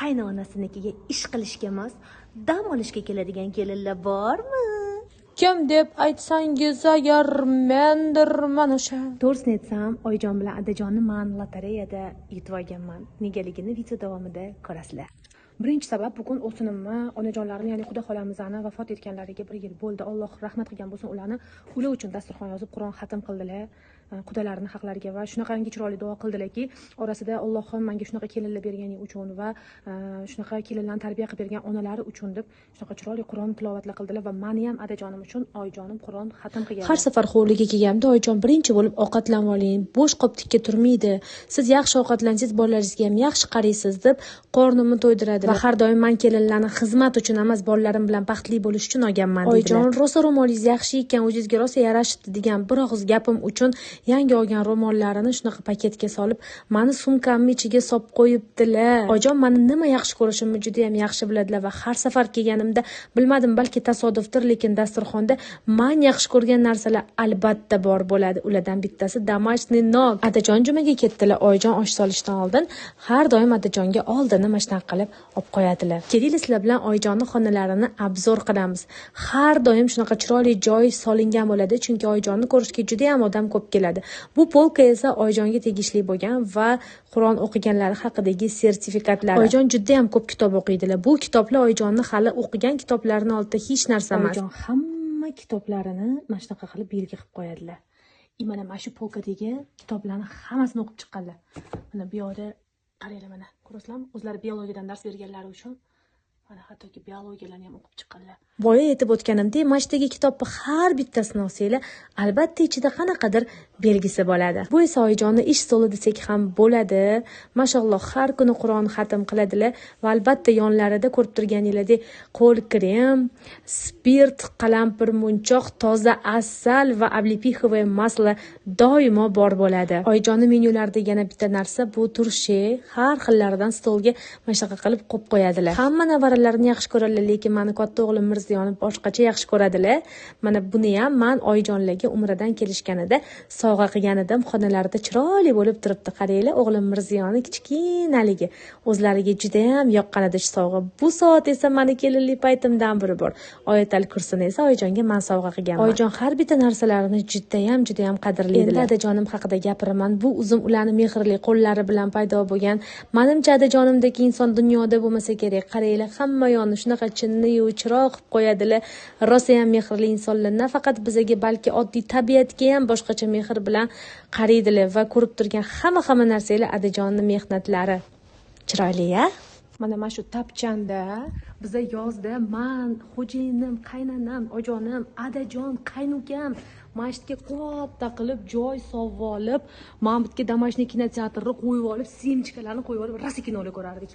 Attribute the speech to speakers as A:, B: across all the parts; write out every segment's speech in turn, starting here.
A: Qaynonasinikiga ish qilishga emas, dam olishga keladigan kelinlar bormi?
B: Kim deb aytsangiz agar, mendirman o'sha.
A: To'g'risini aytsam, Oyijon bilan Adajonni man lotereyada yutib olganman. Negaligini video davomida ko'rasizlar.
B: Birinchi sabab, bugun o'sinimni onajonlarini, ya'ni xudo xolamizni vafot etganlariga bir yil bo'ldi. Alloh rahmat qilgan bo'lsin ularni. Ular uchun dasturxon yozib, Qur'on xatm qildilar qudalarini haqlariga va shunaqangi chiroyli duo qildilarki, orasida Allohim menga shunaqa kelinlar berganing uchun va shunaqa kelinlarni tarbiya qilib bergan onalari uchun deb shunaqa chiroyli Qur'on tilovatlar qildilar va meni ham adajonim uchun oyijonim Qur'on xatm qilganlar.
C: Har safar hovliga kelganimda oyijon birinchi bo'lib ovqatlanib oling, bo'sh qop tikka turmaydi. Siz yaxshi ovqatlansangiz bolalaringizga ham yaxshi qaraysiz deb qornimni to'ydiradilar. Va har doim man kelinlarni xizmat uchun emas, bolalarim bilan baxtli bo'lish uchun olganman deydilar. Oyijon, rosa ro'molingiz yaxshi ekan, o'zingizga rosa yarashibdi degan bir og'iz gapim uchun yangi olgan ro'mollarini shunaqa paketga solib, mani sumkamni ichiga solib qo'yibdilar. Oyijon mani nima yaxshi ko'rishimni juda ham yaxshi biladilar va har safar kelganimda, bilmadim, balki tasodifdir, lekin dasturxonda man yaxshi ko'rgan narsalar albatta bor bo'ladi. Ulardan bittasi домашний non. Adajon jumaga ketdilar. Oyijon osh solishdan oldin har doim adajonga oldini mana shunaqa qilib olib qo'yadilar. Kelinglar, sizlar bilan oyijonning xonalarini обзор qilamiz. Har doim shunaqa chiroyli joy solingan bo'ladi, chunki oyijonni ko'rishga juda ham odam ko'p keladi. Bu polka esa oyijonga tegishli bo'lgan va Qur'on o'qiganlari haqidagi sertifikatlari. Oyijon juda ham ko'p kitob o'qiydilar. Bu kitoblar oyijonni hali o'qigan kitoblarini oldida hech narsa emas.
B: Oyijon hamma kitoblarini mana shunaqa qilib belgi qilib qo'yadilar. Mana shu polkadagi kitoblarni hammasini o'qib chiqqanlar. Mana bu yoqda qaranglar, mana ko'rasizlarmi? O'zlari biologiyadan dars berganlari uchun mana hattoki biologiyalarni ham o'qib chiqqanlar.
C: Boya aytib o'tganimdek, mana shu kitobni har bittasini olsanglar, albatta ichida qanaqadir belgisi bo'ladi. Bu esa oyijonni ish stoli desak ham bo'ladi. Mashalloh, har kuni Qur'on xatm qiladilar va albatta yonlarida ko'rib turganingizdek qo'l krem, spirt, qalampir munchoq, toza asal va облепиховое масло doimo bor bo'ladi. Oyijonni menyularida yana bitta narsa bu turshi, har xillaridan stolga mana shunaqa qilib qo'yib qo'yadilar. Hamma nevaralarini yaxshi ko'radilar, lekin mani katta o'g'lim Mirziyoni boshqacha yaxshi ko'radilar. Mana buni ham man oyijonlarga umradan kelishganida sovg'a qilgan edim. Xonalarida chiroyli bo'lib turibdi. Qaranglar, o'g'lim Mirziyoni kichkinaligi o'zlariga juda ham yoqqan edi shu sovg'a. Bu soat esa mani kelinlik paytimdan biri bor. Oyatal kursini esa oyijonga man sovg'a qilganman. Oyijon har bitta narsalarini juda ham, juda ham qadrlaydilar. Endi adajonim haqida gapiraman. Bu uzum ularning mehrli qo'llari bilan paydo bo'lgan. Menimcha adajonimdagi inson dunyoda bo'lmasa kerak. Qaranglar, hamma yonni shunaqa chinni-yu chiroq qilib qo'yadilar. Rosa ham mehrli insonlar, nafaqat bizaga, balki oddiy tabiatga ham boshqacha mehr bilan qaraydilar va ko'rib turgan hamma narsalar adajonning mehnatlari. Chiroyli-ya?
B: Mana shu tapchanda biza yozda man, xo'jayinim, qaynonam, ojonim, adajon, qaynukam mana shu yerga katta qilib joy sovib olib, mana bu yerga домашний kinoteatrni qo'yib olib, semchkalarni qo'yib olib, rosa kinolar ko'rardik.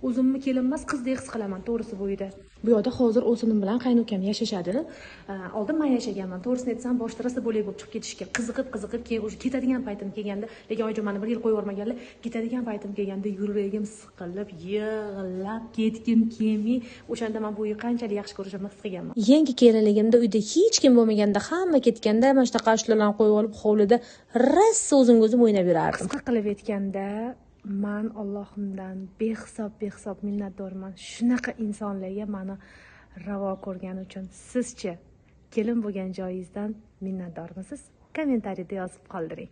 B: O'zimni kelin emas, qizdek his qilaman, to'g'risi bu uyda. Bu yoqda hozir o'zinim bilan qaynukam yashashadi. Oldin men yashaganman. To'g'risini aytsam, boshda rosa bo'lak bo'lib chiqib ketishga qiziqib, keyin o'sha ketadigan paytim kelganda, lekin oyijon meni bir yil qo'yib yubormaganlar, ketadigan paytim kelganda yuragim siqilib, yig'lab ketgim kelmay, o'shanda men bu uyni qanchalik yaxshi ko'rishimni his qilganman.
C: Yangi kelinligimda uyda hech kim bo'lmaganda, hamma ketganda mana shunaqa ashulalarni qo'yib olib, hovlida rosa o'zimga o'zim o'ynab yurardim.
B: Qisqa qilib aytganda, man Allohimdan behisob minnatdorman. Shunaqa insonlarga meni ravo ko'rgani uchun. Sizchi kelin bo'lgan joyingizdan minnatdormisiz? Kommentariyada yozib qoldiring.